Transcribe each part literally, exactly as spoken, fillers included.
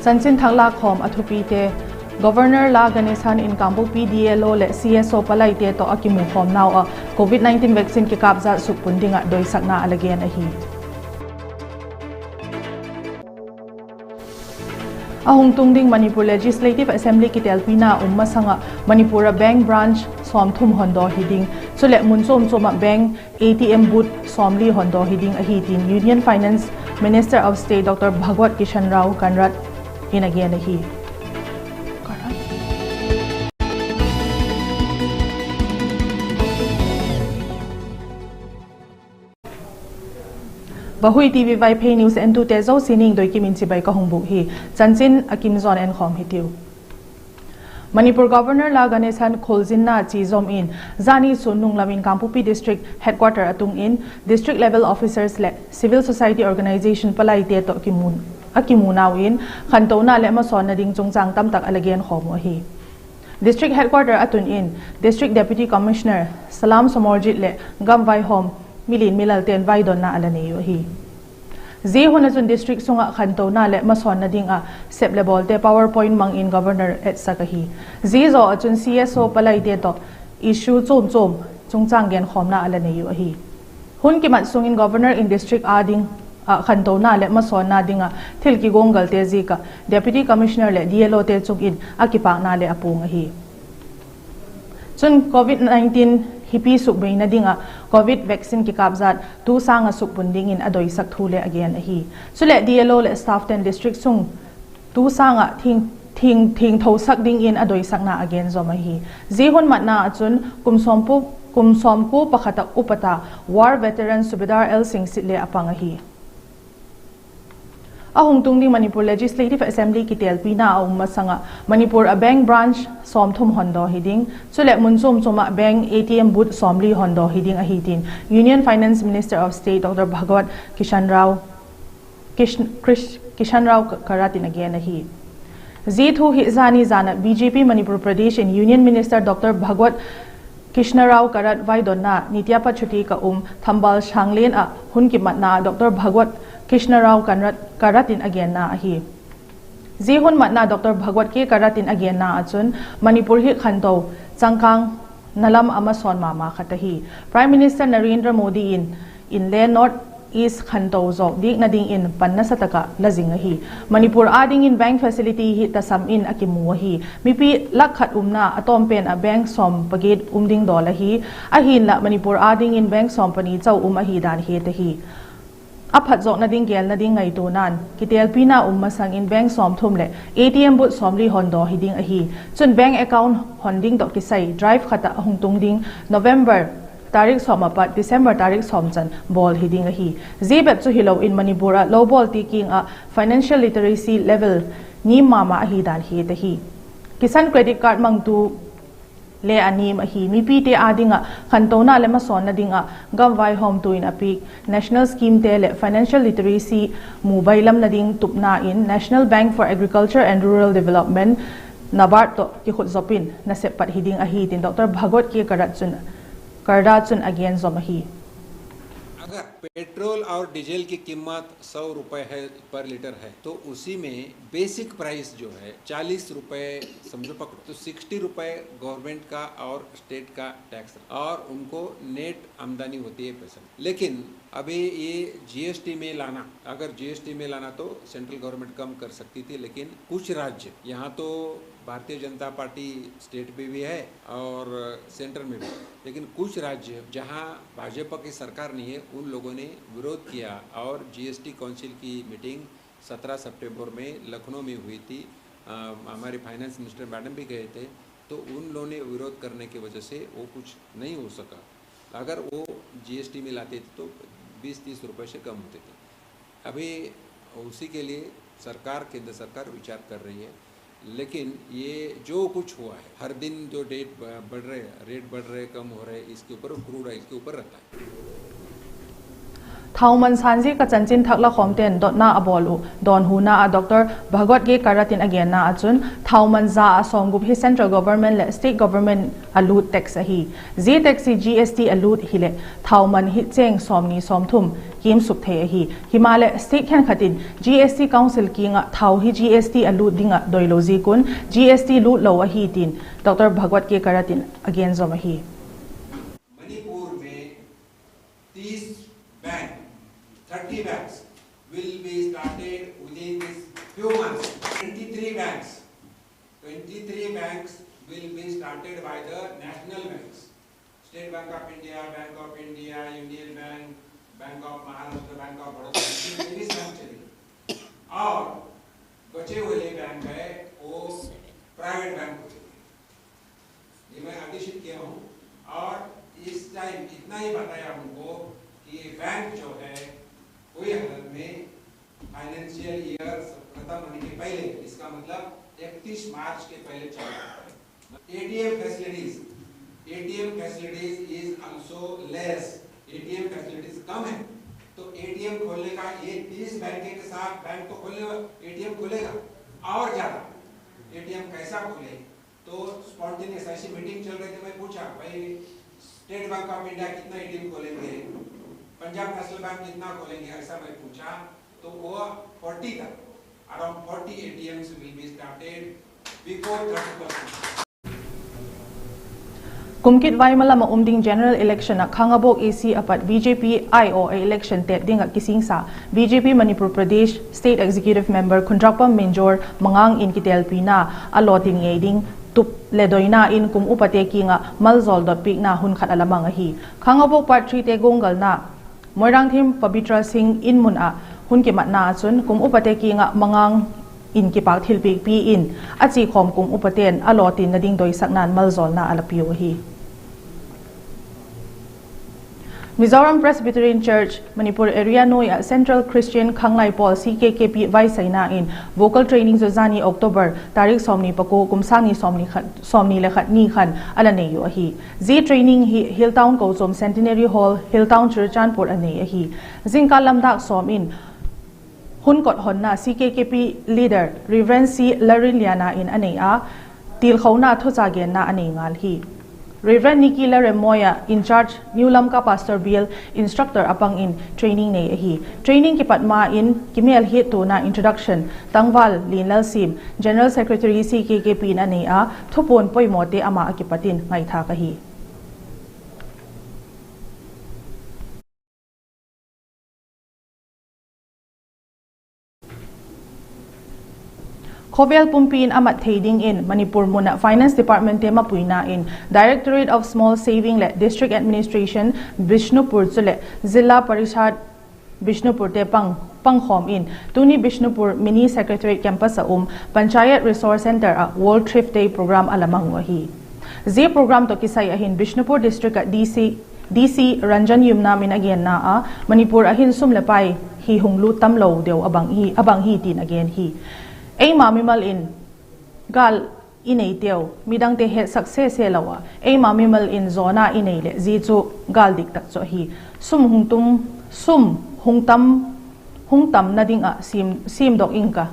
Chanchin thak lâkkhawm a thupite. Governor La Ganesan in Kangpokpi D L O leh C S O palaite tawh a kimukhawmnau ah Covid nineteen vaccine kikâp zat sukpun ding ah doisakna a la gen ahi. A hung tung ding Manipur Legislative Assembly kitelpina um masang ah Manipur ah bank branch sawmthum hondaw hi ding, chuleh mun chuam chuam ah bank A T M booth sawmli hondaw hi ding ahi tin Union Finance Minister of State Doctor Bhagwat Kishan Rao Conrad in a gen ahi. Vahui T V Vaiphei news entute zosia ning doi kim in chibai ka hung bûk hi. Chanchin a kim zaw'n enkhawm hitiu. Manipur Governor La Ganesan khulzinna chi zom in, zani sun nung lam in Kangpokpi District Headquarter a tung in, District Level Officers leh Civil Society Organisation palaite tawh a kimunau in, khantona leh masawnna ding chungchâng tamtak a la genkhawm uh ahi. District Headquarter a tun in, District Deputy Commissioner Salam Somorjit leh gam vaihawm milian milalte'n vaidonna a la nei uh ahi. Zia hun ah chun district sung ah khantona leh masawnna ding ah sep leh bawlte PowerPoint mang in Governor etsak ahi. Zia zaw ah chun C S O palaite tawh issue chuam chuam chungchâng genkhawmna a la nei uh ahi. Hun kimat sung in Governor in district â ding ah khantona leh masawnna ding ah thil kiguanggalte ziak ah Deputy Commissioner leh D L Ote chung in a kipâkna leh a puang ahi. Chun Covid nineteen hipi sukbeina ding ah Covid vaccine kikâp zat tu sâng ah sukpun dingin a doisak thu leh a gen ahi. Chuleh D L O leh staffte'n district sung tu sâng ah thiangthosak dingin a doisakna a gen zom ahi. Zia hun matna ah chun kum sawmkua pakhat ah upat a War Veteran Subedar L Singsit le a pang ahi. A hung tung ding Manipur Legislative Assembly kitelpina a um masang ah Manipur ah bank branch sawmthum hondaw hi ding, chuleh mun chuam chuam ah bank A T M booth sawmli hondaw hi ding ahi tin Union Finance Minister of State Doctor Bhagwat Kishan Rao Kish-, Krish-, Kishan Rao Ka-, Karat in a gen ahi. Zia thu hi zani zan ah B J P Manipur Pradesh in Union Minister Doctor Bhagwat Krishna Rao Karat vaidonna Nitya Pachuti ka um Thambal Sanglen ah hun kimatna Doctor Bhagwat Krishna Rao Karat, Karat in a genna ahi. Zia hun matna Doctor Bhagwat K Karat in a genna ah chun Manipur hi khanto changkâng na lam a masawn ma ma khat ahi. Prime Minister Narendra Modi in, inle North East khanto zawk dikna dingin pan nasa tak ah la zing ahi. Manipur â dingin bank facility hi tasam in a kimu ahi. Mipi lak khat umna a tawm pen ah bank sawm pagiat um ding dawl ahi. Ahinla Manipur â dingin bank sawm pani chau um ahi dan het ahi. A phatzawkna ding gêlna ding ngaituana'n, kitelpina um masang in bank sawmthum leh A T M booth sawmli hondaw hi ding ahi. Chun bank account hon ding tawh kisai drive khat ah a hung tung ding November tarik sawm ah pat December tarik sawm chan bawl hi ding ahi. Zia bep chu hilo in Manipur ah lo bawlte kiang ah financial literacy level nîm ma ma ahi dan het ahi. Kisan credit card mangtu le a nîm ahi. Mipite â ding ah khantona leh masawnna ding ah gam vaihawmtu in a piak national schemete leh financial literacy mu bailamna ding tupna in National Bank for Agriculture and Rural Development, NABARD tawh kikhutzop in nasep pat hi ding ahi tin Doctor Bhagwat K Karat chun, Karda chun a gen zom ahi. अगर पेट्रोल और डीजल की कीमत सौ रुपए है पर लीटर है, तो उसी में बेसिक प्राइस जो है चालीस रुपए समझो पकड़ो, तो सिक्सटी रुपए गवर्नमेंट का और स्टेट का टैक्स और उनको नेट आमदनी होती है पैसा। लेकिन अभी ये जीएसटी में लाना, अगर जीएसटी में लाना तो सेंट्रल गवर्नमेंट कम कर सकती थी, लेकिन कुछ राज्य, यहाँ तो भारतीय जनता पार्टी स्टेट में भी है और सेंटर में भी, लेकिन कुछ राज्य जहाँ भाजपा की सरकार नहीं है, उन लोगों ने विरोध किया और जीएसटी काउंसिल की मीटिंग सत्रह सितंबर में लखनऊ में हुई थी। अ, हमारे फाइनेंस मिनिस्टर मैडम भी गए थे, तो उन लोगों ने विरोध करने की वजह से वो कुछ नहीं हो सका। अगर वो जीएसटी में लाते थे तो बीस तीस रुपए से कम होते थे। अभी उसी के लिए सरकार, केंद्र सरकार विचार कर रही है। लेकिन ये जो कुछ हुआ है, हर दिन जो डेट ब-, बढ़ रहे, रेट बढ़ रहे, कम हो रहे, इसके ऊपर, क्रूड ऑयल के ऊपर रहता है। Thauman sânzia ka chanchinthak lakhawmte'n dotna a bawl uh dawnhuna ah Doctor Bhagwat K Karat in a genna ah chun, thauman za ah sawmgup hi central government leh state government a lût tax ahi. Zia tax hi G S T a lût hileh thauman hi chêng sawmni sawmthum kiimsuk thei ahi. Himaleh state khenkhat in G S T council kiang ah thau hi G S T a lût ding ah doilo ziak un G S T lût lo ahi tin Doctor Bhagwat K Karat in a gen zawm ahi. Manipur में तीस bank, thirty banks will be started within this few months. Twenty-three banks, twenty-three banks will be started by the national banks. State Bank of India, Bank of India, Union Bank, Bank of Maharashtra, Bank of Baroda, ये भी सब चलेंगे। और बचे हुए बैंक है, वो private bank हो जाएंगे। ये मैं अध्यक्षित किया हूँ और इस टाइम इतना ही बताया उनको कि ये बैंक जो है कोई हालत में फाइनेंशियल ईयर खत्म होने के पहले, इसका मतलब इकतीस मार्च के पहले चालू होता है। ATM facilities, ATM facilities is also less. ATM facilities कम है, तो एटीएम खोलने का, ये तीस बैंक के साथ बैंक तो खोलने, एटीएम खुलेगा और ज्यादा। एटीएम कैसा खोले? तो स्पॉन्टेनियस ऐसी मीटिंग चल रही थी, मैं पूछा, भाई, स्टेट बैंक ऑफ इंडिया कितना एटीएम खोलेंगे, पंजाब नेशनल बैंक कितना खोलेंगे, ऐसा मैं पूछा, तो वो फोर्टी था, around forty ATMs will be started before thirty-first March. Kum kit vai malam ah um ding general election ah Khangabok A C a pat B J P aiawh a election tet ding ah kisingsa B J P Manipur Pradesh State Executive Member Khundrakpam Minjor Mangang in kitelpina a lawtin ngei ding tup le doina in kum upate kiang ah maljawl dotpiakna hun khat a la mang ahi. Khangabok Part three te guanggalna Moirangthem Pabitra Singh in mun ah hun kimatna ah chun kum upate kiang ah Mangang in kipâk thilpiakpi in a chiakhawm kum upate'n a lawtinna ding doisakna'n maljawlna a la piu ahi. Mizoram Presbyterian Church Manipur Area nuai ah Central Christian Khanglai Pawl C K K P vaisaina in vocal training chu zani October tarik sawmni pakua kum sâng ni sawmni le khat ni khan a la nei uh ahi. Zia training hi Hill Town kochuam Centenary Hall, Hill Town Churachandpur a nei ahi. Zingkal lam dâk sawm in hun kot honna C K K P leader Reverend C Larinliana in a nei a, tilkhona thucha genna a nei ngal hi. Reverend Nicky Laremmawia in charge New Lamka Pastor Bial instructor a pang in training nei ahi. Training kipat ma in kimêl hiattuana introduction tangval Lianlalsim, General Secretary C K K P in a nei a, thupuan poimawte ama a kipat in ngaithâk ahi. Khawvel pumpi in a mat thei dingin Manipur mun ah Finance Departmentte mapuina in Directorate of Small Saving leh District Administration Bishnupur chuleh Zilla Parishad Bishnupurte pangkhawm in tuni Bishnupur Mini Secretariat Campus ah um Panchayat Resource Centre ah World Thrift Day program a la mang uh ahi. Zia program tawh kisai ah hin Bishnupur District ah D C Ranjan Yumnam in a genna ah Manipur ah hin sum leh pai hi hung lût tam lo deu a bang hi tin a gen hi. Eima mimal in gâl i neiteu midangte hetsak sese lo ah eima mimal in zawna i nei leh zia chu gâl dik tak chu ahi. Sum hung tam, hung tamna ding ah siamdok ing ka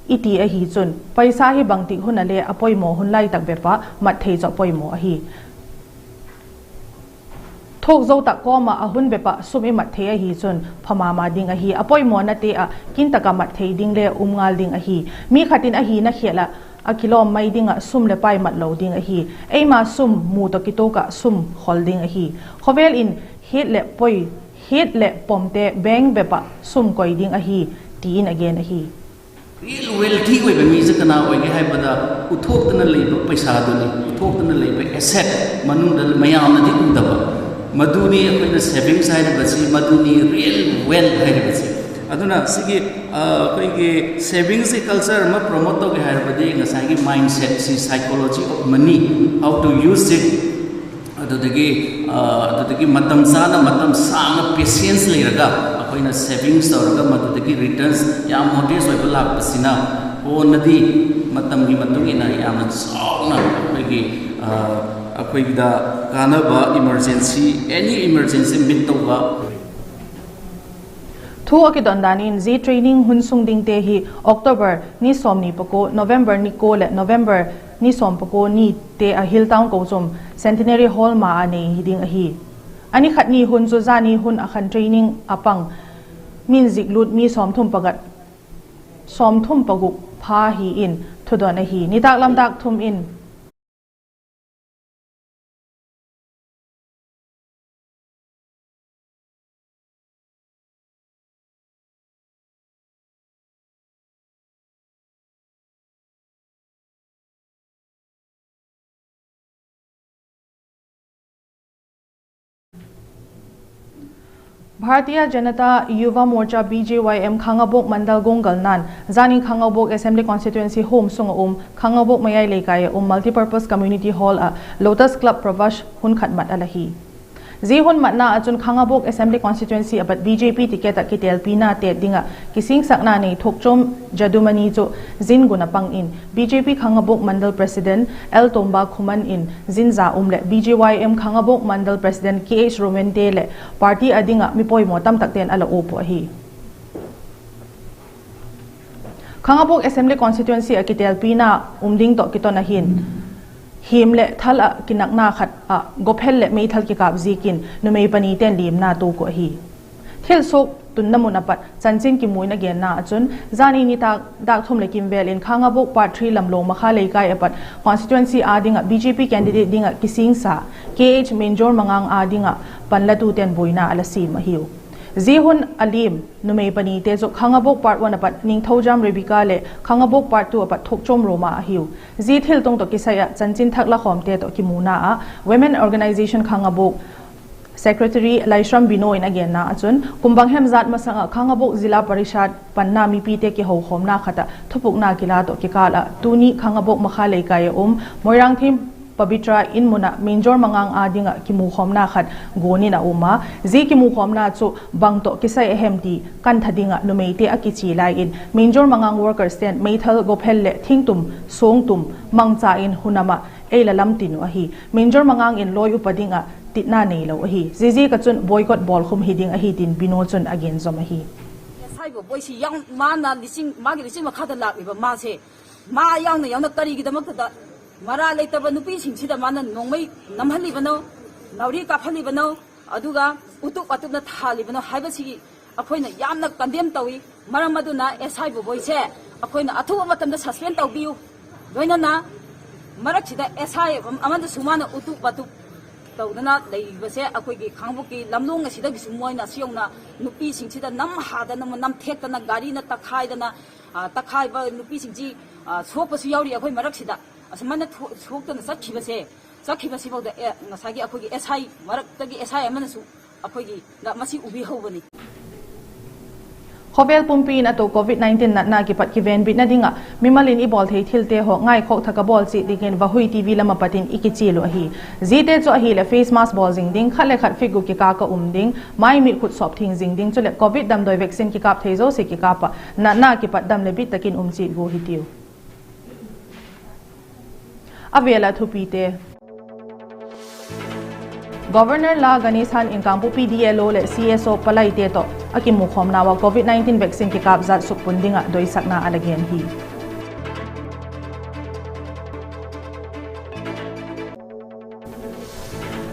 i ti ahi chun paisa hi bangtik hun ah le a poimaw hun lai tak bep ah mat thei chu a poimaw ahi. Thuak zo tak kawm ah a hun bep ah sum i mat thei ahi chun pha ma ma ding ahi. A poimawna te ah kin tak ah mat thei ding le um ngal ding ahi. Mi khat in a hina khêl ah a kilawm mai ding ah sum leh pai mat lo ding ahi. Eima sum mu tawh kituak ah sum khol ding ahi. Khawvel in hiat leh pomte bank bep ah sum koi ding ahi, ti in a gen ahi. Real wealthy ꯑꯣꯏꯕ ꯃꯤꯁꯦ ꯀꯅꯥ ꯑꯣꯏꯒꯦ ꯍꯥꯏꯕꯗ, ꯎꯠꯊꯣꯛꯇꯅ ꯂꯩꯕ ꯄꯩꯁꯥꯗꯨꯅꯤ, ꯎꯠꯊꯣꯛꯇꯅ ꯂꯩꯕ asset, ꯃꯅꯨꯡꯗ ꯃꯌꯥꯝꯅꯗꯤ ꯎꯗꯕ꯫ ꯃꯗꯨꯅꯤ ꯑꯩꯈꯣꯏꯅ savings ꯍꯥꯏꯔꯤꯕꯁꯤ, ꯃꯗꯨꯅꯤ real wealth ꯍꯥꯏꯔꯤꯕꯁꯤ꯫ ꯑꯗꯨꯅ ꯁꯤꯒꯤ, ꯑ, ꯑꯩꯈꯣꯏꯒꯤ savings ꯀꯤ culture ꯑꯃ promote ꯇꯧꯒꯦ ꯍꯥꯏꯔꯕꯗꯤ ꯉꯁꯥꯏꯒꯤ mindset ꯁꯤ, psychology of money, how to use it, ꯑꯗꯨꯗꯒꯤ, ꯑ, ꯑꯗꯨꯗꯒꯤ ꯃꯇꯝ ꯆꯥꯅ, ꯃꯇꯝ ꯁꯥꯡꯅ patience ꯂꯩꯔꯒ ꯑꯩꯈꯣꯏꯅ savings ꯇꯧꯔꯒ ꯃꯗꯨꯗꯒꯤ returns ꯌꯥꯝ modest ꯑꯣꯏꯕ ꯂꯥꯛꯄꯁꯤꯅ ꯀꯣꯟꯅꯗꯤ ꯃꯇꯝꯒꯤ ꯃꯇꯨꯡ ꯏꯟꯅ ꯌꯥꯝꯅ ꯆꯥꯎꯅ ꯑꯩꯈꯣꯏꯒꯤ, ꯑ, ꯑꯩꯈꯣꯏꯒꯤꯗ ꯀꯥꯟꯅꯕ, emergency, any emergency meet ꯇꯧꯕ꯫ Thu a kidondan in zia training hun sung dingte hi October ni sawmni pakua, November ni kua leh November ni sawm pakua nite a Hill Town Kochuam Centenary Hall ma a nei hi ding ahi. A ni khat ni hun chu zani hun a khan training a pang min ziklût mi sawmthum paguk pha hi in thudon ahi. Nitâk lam dâk thum in Bharatiya Janata Yuva Morcha, B J Y M, Khangabok Mandal guanggalna'n zani Khangabok Assembly Constituency huam sung ah um Khangabok Mayai Leikai ah um Multipurpose Community Hall ah Lotus Club Pravesh hun khat mat a la hi. Zia hun matna ah chun Khangabok Assembly Constituency ah pat B J P ticket ah kitêlpina têt ding ah kisingsakna nei Thokchom Jadumani chu zin gun a pang in B J P Khangabok Mandal President L Tomba Khuman in zin za um leh B J Y M Khangabok Mandal President K H Romente leh party a ding ah mi poimaw tamtakte'n a la uap uh ahi. Khangabok Assembly Constituency ah kitêlpina um ding tawh kiton ahi'n, hiam leh thal ah kinakna khat ah gophel leh meithal kikâp ziakin numei panite'n liamna tuak uh ahi. Thil suak tunna mun ah pat chanchin kimu in a genna ah chun, zani nitâk dâk thum leh kim vêl in Khangabok Part three Lamlong Makha Leikai ah pat constituency â ding ah B J P candidate ding ah kisingsa K H Menjor Mangang â ding ah panlatute'n buaina a la siam ahiu. Zia hun a liam numei panite chu Khangabok Part one ah pat Ningthoujam Rebecca leh Khangabok Part two ah pat Thokchom Roma ahiu. Zia thil tungtawh kisai ah chanchin thak lakhawmte tawh kimuna ah Women Organisation Khangabok Secretary Laishram Bino in a genna ah chun, kum bang hem jat masang ah Khangabok Zilla Parishad panna mipite kihokhawmna khat ah thupukna kila tawh kikâl ah tuni Khangabok Makha Leikai ah um Moirangthem Pabitra in mun ah Menjor Mangang â ding ah kimukhawmna khat guan in a um a, zia kimukhawmna chu bang tawh kisai a hem ti kantha ding ah numeite a kichia lai in Menjor Mangang workerste'n meithal, gophel leh thingtum, suangtum mangcha in hunam ah ei la lam tin uh ahi. Menjor Mangang in lawi upa ding ah titna neilo ahi. Ziaziak ah chun boycott bawlkhum hi ding ahi tin Bino chun a gen zom ahi. ꯉꯁꯥꯏꯕꯨ ꯃꯣꯏꯁꯤ ꯌꯥꯝ, ꯃꯥꯅ ꯂꯤꯁꯤꯡ, ꯃꯥꯒꯤ ꯂꯤꯁꯤꯡ ꯃꯈꯥꯗ ꯂꯥꯛꯂꯤꯕ ꯃꯥꯁꯦ, ꯃꯥ ꯌꯥꯎꯅ ꯌꯥꯎꯅ ꯀꯔꯤꯒꯤꯗꯃꯛꯇꯗ ꯃꯔꯥ ꯂꯩꯇꯕ ꯅꯨꯄꯤꯁꯤꯡꯁꯤꯗ ꯃꯥꯅ ꯅꯣꯡꯃꯩ ꯅꯝꯍꯜꯂꯤꯕꯅꯣ, ꯅꯥꯎꯔꯤ ꯀꯥꯞꯍꯜꯂꯤꯕꯅꯣ, ꯑꯗꯨꯒ ꯎꯇꯨꯞ ꯋꯥꯇꯨꯞꯅ ꯊꯥꯜꯂꯤꯕꯅꯣ ꯍꯥꯏꯕꯁꯤꯒꯤ ꯑꯩꯈꯣꯏꯅ ꯌꯥꯝꯅ condemn ꯇꯧꯏ꯫ ꯃꯔꯝ ꯑꯗꯨꯅ ꯑꯦꯁ ꯑꯥꯏ ꯕꯣꯕꯣꯏꯁꯦ ꯑꯩꯈꯣꯏꯅ ꯑꯊꯨꯕ ꯃꯇꯝꯗ suspend ꯇꯧꯕꯤꯌꯨ꯫ ꯂꯣꯏꯅꯅ ꯃꯔꯛꯁꯤꯗ ꯑꯦꯁ ꯑꯥꯏ ꯑꯃꯗꯁꯨ ꯃꯥꯅ ꯎꯇꯨꯞ ꯋꯥꯇꯨꯞ ꯇꯧꯗꯅ ꯂꯩꯔꯤꯕꯁꯦ ꯑꯩꯈꯣꯏꯒꯤ ꯈꯥꯡꯉꯕꯣꯛꯀꯤ ꯂꯝꯂꯣꯡ ꯑꯁꯤꯗꯒꯤꯁꯨ ꯃꯣꯏꯅ ꯁꯤ ꯌꯧꯅ ꯅꯨꯄꯤꯁꯤꯡꯁꯤꯗ ꯅꯝꯍꯥꯗꯅ, ꯅꯝꯊꯦꯛꯇꯅ, ꯒꯥꯔꯤꯅ ꯇꯛꯈꯥꯏꯗꯅ, ꯑ, ꯇꯛꯈꯥꯏꯕ ꯅꯨꯄꯤꯁꯤꯡꯁꯤ, ꯑ, ꯁꯣꯛꯄꯁꯨ ꯌꯥꯎꯔꯤ ꯑꯩꯈꯣꯏ ꯃꯔꯛꯁꯤꯗ꯫ ꯑꯁꯨꯃꯥꯏꯅ ꯊꯣ-, ꯁꯣꯛꯇꯅ ꯆꯠꯈꯤꯕꯁꯦ, ꯆꯠꯈꯤꯕꯁꯤꯐꯥꯎꯗ, ꯑꯦ, ꯉꯁꯥꯏꯒꯤ ꯑꯩꯈꯣꯏꯒꯤ ꯑꯦꯁ ꯑꯥꯏ ꯃꯔꯛꯇꯒꯤ ꯑꯦꯁ ꯑꯥꯏ ꯑꯃꯅꯁꯨ ꯑꯩꯈꯣꯏꯒꯤ ꯅ-, ꯃꯁꯤ ꯎꯕꯤꯍꯧꯕꯅꯤ꯫ Khawvel pumpi in a to Covid nineteen natna kipat kivenbitna ding ah mimal in i bawl thei thilte haw ngaikhawk thak a bawl chiat dingin Vahui T V lam a pat in i kichial uh ahi. Ziate chu ahileh face mask bawl zing ding, khat le khat feet guk kikâl ah um ding, mai mit khut sawp thiang zing ding, chuleh Covid damdawi vaccine kikâp thei zosia kikâp ah natna kipat dam leh bit tak in um chiat gua hitiu. A vêl ah thupite. Governor La Ganesan in Kangpokpi D L O leh C S O palaite tawh a kimukhawmna ua Covid nineteen vaccine kikâp zat sukpun ding ah doisakna a la gen hi.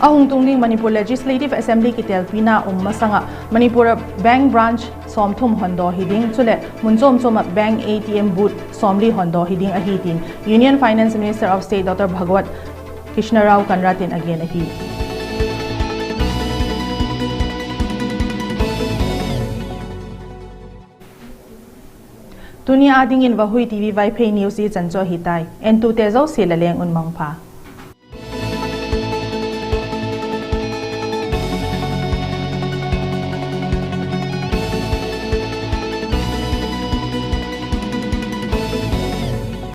A hung tung ding Manipur Legislative Assembly kitêlpina um masang ah Manipur ah bank branch sawmthum hondaw hi ding, chuleh mun chuam chuam ah bank A T M booth sawmli hondaw hi ding ahi tin Union Finance Minister of State Doctor Bhagwat Krishnarao Conrad in a gen ahi. Tuni â dingin Vahui T V Vaiphei news i chan chu ahi tai. Entute zosia la leng un mangpha.